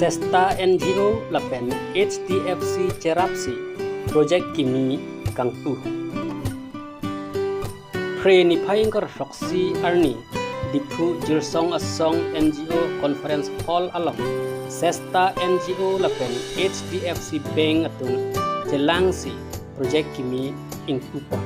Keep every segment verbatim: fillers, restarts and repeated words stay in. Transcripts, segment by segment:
Sesta N G O lapen H D F C cherapsi project kimi kangpu. Phre niphai ingkoi ra throksi arni Diphu Jirsong Asong N G O Conference Hall along Sesta N G O lapen H D F C Bank atum chelangsi project kimi ingpupon.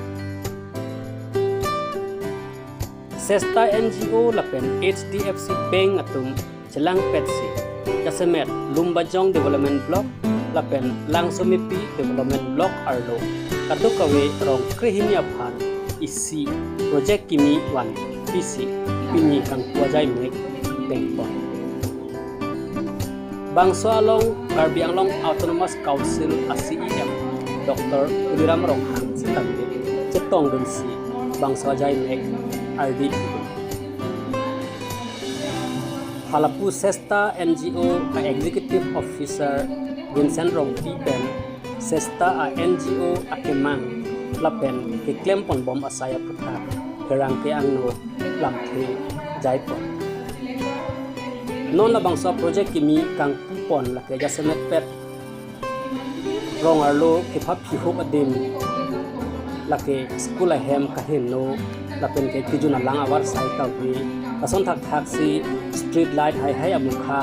Sesta N G O lapen H D F C Bank atum chelangpetsi jasemet Lumbajong Development Block lapen Langsomepi Development Block arlo kadokave rong krehini aphan isi project kimi vanpisi pini kangpu ajai mek dengpon. Bangso along Karbi Anglong Autonomous Council a C E M Doctor Tuliram Ronghang sitame chetongdunsi bangso ajai mek ardi pidun. Halapu Sesta N G O a Executive Officer Vincent Rongpi pen Sesta a N G O akemang lapen keklemponbom asai aphuthak pherangke angno lamthe jaipon. Non labangso project kimi kangpupon lake jasemetpet rong arlo kepha phihuk adim, lake school ahem kaheno lapen ke kejun alang avarsai kave, lason thakthaksi street light haihai amukha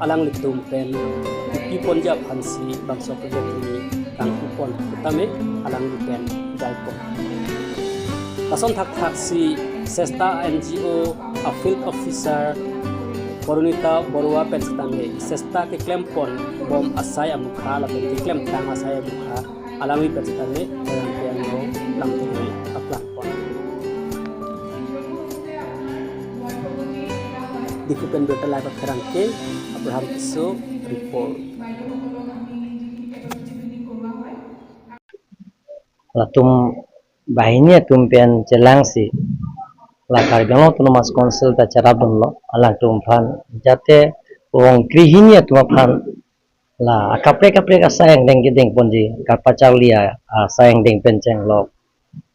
alanglitum pen piponji aphansi bangso project kimi kangpupon putame alangli pen jaipon. Lason thakthaksi Sesta N G O a Field Officer Parunita Barua pen sitame Sesta keklemponbom asai amukha lapen keklemtang asai amukha alangli pen sitame pherangke angno lamthe paklangpon. Diphu pen birta lai pherangke Abraham Tisso report. Latum banghini atum pen chelangsi la Karbi Anglong Autonomous Council ta cherapdunlo, alangtum aphan jate rong krehini atum aphan la akaprek kaprek asai angdeng kedengponji, kapacharli a- asai angdeng pen chenglok,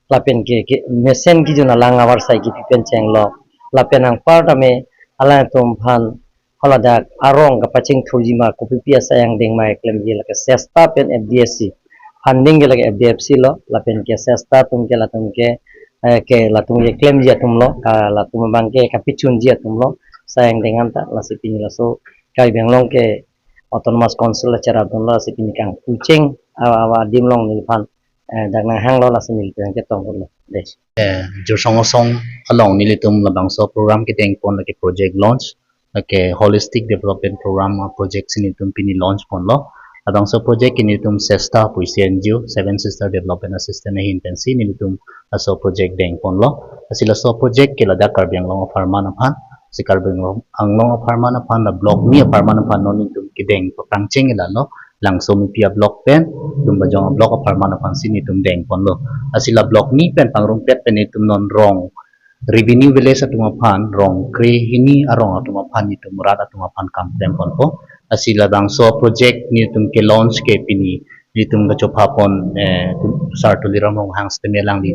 lapen ke, ke mesen kejun alang avarsai kipi pen chenglok, lapen anparta me alangtum aphan haladak arong kapachingthurji ma kopipi asai angdeng ma klemji lake Sesta pen F D S C, funding ke lake F D F C lo, lapen ke Sesta atum ke latum ke, eh, ke latum ke klemji atumlo, ka latum abang ke kapachunji atumlo asai angdeng anta. Lasi pini laso Karbi Anglong ke Autonomous Council la cherapdunlo, lasi pini kangpucheng awa awa adim along neliphan, eh, dak nanghanglo, lasi neliphan ketongdunlo. Dei. Eh, Jirsong Asong along nelitum labangso program kedengpon lake project launch, lake holistic development program, ah, project si nelitum pini launch ponlo. Labangso project ke nelitum Sesta pusi N G O, Seven Sister Development Assistance ahin pensi nelitum laso project dengponlo. Lasi laso project ke ladak Karbi Anglong apharman aphan, si Karbi Anglong, Anglong apharman aphan, la block ni apharman aphan non nelitum kedeng paprangcheng lalo, Langsomepi a block pen Lumbajong a block apharman aphansi nelitum dengponlo. Lasi la block ni pen pangrumpet pen nelitum non rong revenue village atum aphan, rong krehini arong atum aphan nelitum rat atum aphan kam klemponpo. Lasi labangso project nelitum ke launch ke pini nelitum kachophapon, eh, tu- Sar Tuliram Ronghang sitame alangli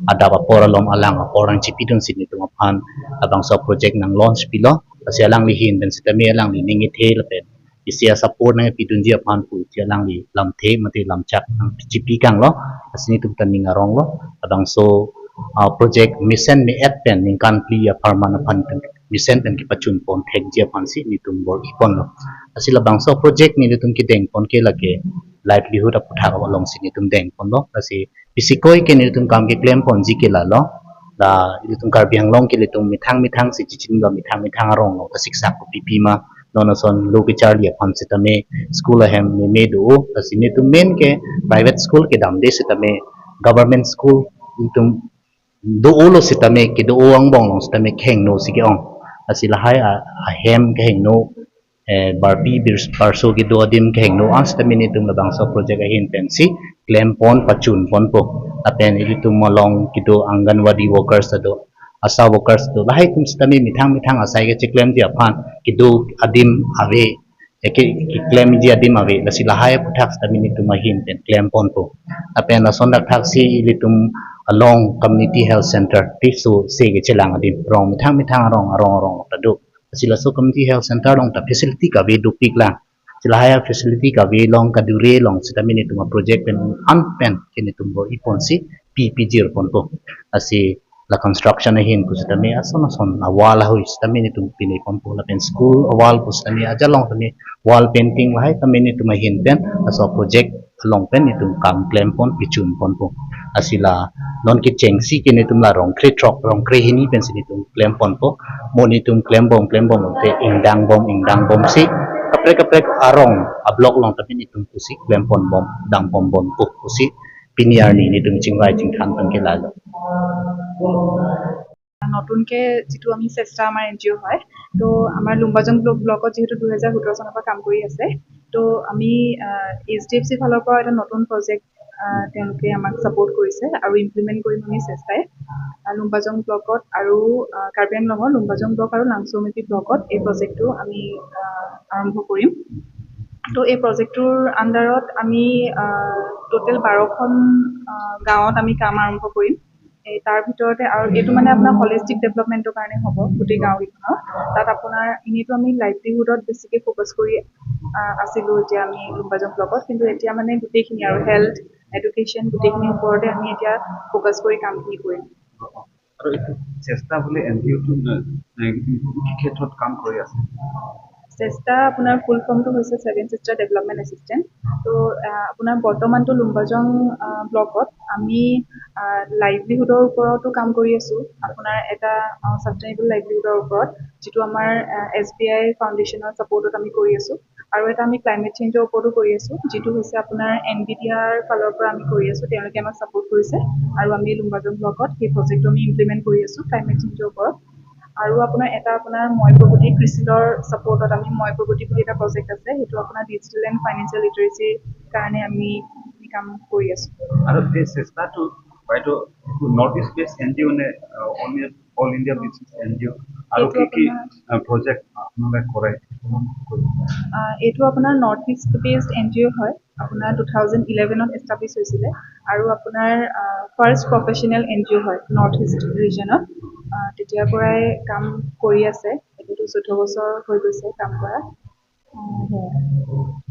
adap apor alom alang apor nangchipidunsi nelitum aphan labangso project nang launch pilo. Lasi alangli ahin pen sitame alangli ning kethe lapen isi a support nangpidunji aphan pusi alangli lamthe mate lamchak nangchipi kanglo. Lasi nelitum ta ning aronglo. Labangso, ah, project mesen me-et pen ningkan phli apharman aphan pen mesen pen kepachunpon thekji aphansi nelitum bor-iponlo. Lasi labangso project nelitum kedengpon ke lake livelihood aphuthak alongsi nelitum dengponlo. Lasi pisikoi ke nelitum kam keklemponji ke lalo, la ilitum Karbi Anglong ke ilitum methang methang si chichinilo, methang methang arong lo, kasiksak kopipi ma, non ason lo kecharli aphan sitame school ahem meme do, lasi nelitum main ke private school kedamde sitame government school ilitum do-olo sitame, kedo-o angbong along sitame kehingno si ke-ong. Lasi lahai a- ahem kehingno, eh, barpi birs- barso kedo adim kehingno an sitame nelitum labangso project ahin pensi klempon pachunponpo. Lapen ilitum along kedo Anganwadi workers ta do, ASHA workers ta do, lahai atum sitame methang methang asai kecheklemji aphan kedo adim ave, eh, ke- keklemji adim ave, lasi lahai aphuthak sitame nelitum ahin pen klemponpo. Lapen lason thakthaksi ilitum along community health center, Tisso se kechelang adim, rong methang methang arong arong arong ta do. Lasi laso community health center along ta facility kave dopiklang. Lahai a-facility kave along, kadure along sitame netum a-project pen an pen ke netum bo iponsi pi pijir ponpo. Lasi la construction ahin pusitame ason ason a-wall ahoi sitame netum pine ponpo, lapen school a-wall pusitame ajalong tame wall painting lahai tame netum ahin pen laso project along pen netum kam klem pon, pichun ponpo. Lasi la non kechengsi ke netum la rong krethrok rong krehini pensi netum klem ponpo. Mo netum klem bom klem bom te ingdang bom ingdang bomsi kaprek kaprek arong a-block along tame netum pusi klem pon bom, dang pon bompo pusi pini arni netum chingvai chingthan pen ke lalo. নতুনকে যিটো আমি চেষ্টা আমাৰ N G অ' হয়, তো আমাৰ লুম্বাজং ব্লক ব্লকত যিহেতু দুহেজাৰ সোতৰ চনৰ পৰা কাম কৰি আছে, তো আমি এইচ ডি এফ চি ফালৰ পৰা এটা নতুন প্ৰজেক্ট তেওঁলোকে আমাক ছাপোৰ্ট কৰিছে আৰু ইমপ্লিমেণ্ট কৰিম আমি চেষ্টাই। আহ, লুম্বাজং ব্লকত আৰু আহ, কাৰ্বি আংলঙৰ লুম্বাজং ব্লক আৰু লাংচৌমেপি ব্লকত এই প্ৰজেক্টটো আমি আহ, আৰম্ভ কৰিম। তো এই প্ৰজেক্টটোৰ আণ্ডাৰত আমি টোটেল বাৰখন আহ, গাঁৱত আমি কাম আৰম্ভ কৰিম। এই তাৰ ভিতৰতে আৰু এইটো মানে আপোনাৰ হলিষ্টিক ডেভেলপমেণ্টৰ কাৰণে হ'ব গোটেই গাঁওকেইখনৰ। তাত আপোনাৰ এনেইতো আমি লাইভলিহুডত বেছিকৈ ফ'কাছ কৰি আহ, আছিলোঁ এতিয়া আমি লুম্বাজং ব্লকত, কিন্তু এতিয়া মানে গোটেইখিনি আৰু হেল্থ, এডুকেশ্যন গোটেইখিনিৰ ওপৰতে আমি এতিয়া ফ'কাছ কৰি কামখিনি কৰিম। আৰু এইটো চেষ্টা বুলি এন জি অ'টো কি ক্ষেত্ৰত কাম কৰি আছে? চেষ্টা আপোনাৰ ফুল ফৰ্মটো হৈছে ছেভেন ছিষ্টাৰ ডেভেলপমেণ্ট এচিষ্টেণ্ট। তো আহ, আপোনাৰ বৰ্তমানটো লুম্বাজং আহ, ব্লকত আমি লাইভলিহুডৰ ওপৰতো কাম কৰি আছোঁ। আপোনাৰ এটা ছাষ্টেইনেবল লাইভলিহুডৰ ওপৰত, যিটো আমাৰ এছ বি আই ফাউণ্ডেশ্যনৰ ছাপোৰ্টত আমি কৰি আছোঁ। আৰু এটা আমি ক্লাইমেট চেঞ্জৰ ওপৰতো কৰি আছোঁ, যিটো হৈছে আপোনাৰ এন বি ডি আৰ ফালৰ পৰা আমি কৰি আছোঁ, তেওঁলোকে আমাক ছাপোৰ্ট কৰিছে। আৰু আমি লুম্বাজং ব্লকত সেই প্ৰজেক্টটো আমি ইমপ্লিমেণ্ট কৰি আছোঁ ক্লাইমেট চেঞ্জৰ ওপৰত। আৰু আপোনাৰ এটা আপোনাৰ মই প্ৰগতি ক্ৰিচিলৰ ছাপোৰ্টত আমি মই প্ৰগতি বুলি এটা প্ৰজেক্ট আছে, সেইটো আপোনাৰ ডিজিটেল এণ্ড ফাইনেন্সিয়েল লিটাৰেচিৰ কাৰণে আমি আমি কাম কৰি আছোঁ। আৰু এই চেষ্টাটো বাইদেউ নৰ্থ ইষ্ট বেছ এন জি অ' নে all India basis N G O'? আৰু এইটো কি কি আপোনাৰ- প্ৰজেক্ট আপোনালোকে কৰে? আহ, এইটো আপোনাৰ নৰ্থ ইষ্ট বেছড এন জি অ' হয়। আপোনাৰ টু থাউজেণ্ড ইলেভেনত এষ্টাব্লিছ হৈছিলে আৰু আপোনাৰ ফাৰ্ষ্ট প্ৰফেশ্যনেল এন জি অ' হয় নৰ্থ ইষ্ট ৰিজনত। তেতিয়াৰ পৰাই কাম কৰি আছে, এতিয়াতো চৈধ্য বছৰ হৈ গৈছে কাম কৰা। আহ, সেয়াই।